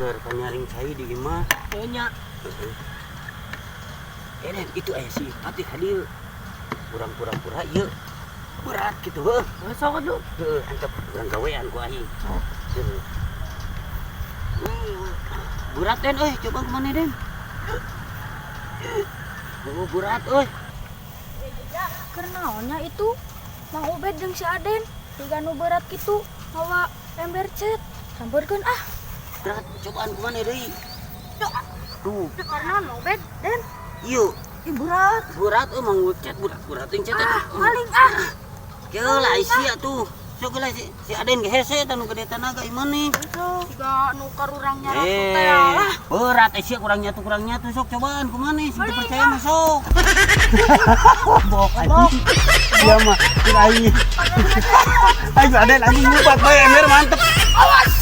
Keur kanyaring cai di imah. Teu nya. Heeh. Eh, Den, itu aya si Patih ka dieu. Urang pura-pura ieu berat gitu heuh. Heuh, sok atuh. Heuh, antep urang gawean ku aing. Heuh. Berat, Den, euy, coba kemana, Den? Oh, berat euy. Keur naonnya itu Mang Ubed jeung si Aden jiga nu berat kitu mawa ember cet. Sampeurkeun ah. Berat, cobaan kemana deui? Tuh, Karena Mang Ubed, Den. Ieu Ih, berat. Berat euy, Mang cet, berat berat yang cet. Ah, maling ah. Keula sia tuh. Sok lah si Aden ge hese eta nu gede tanaga ieu nih. Jiga nu karurang nyaratu Eh, teh lah. Berat sia, kurang nyatu, sok cobaan kumaha nih, sing teu percaya mah sok. Bok anjing. Dia mah cek aing. Aing Aden anjing ngupat bae ember mantep. Awas.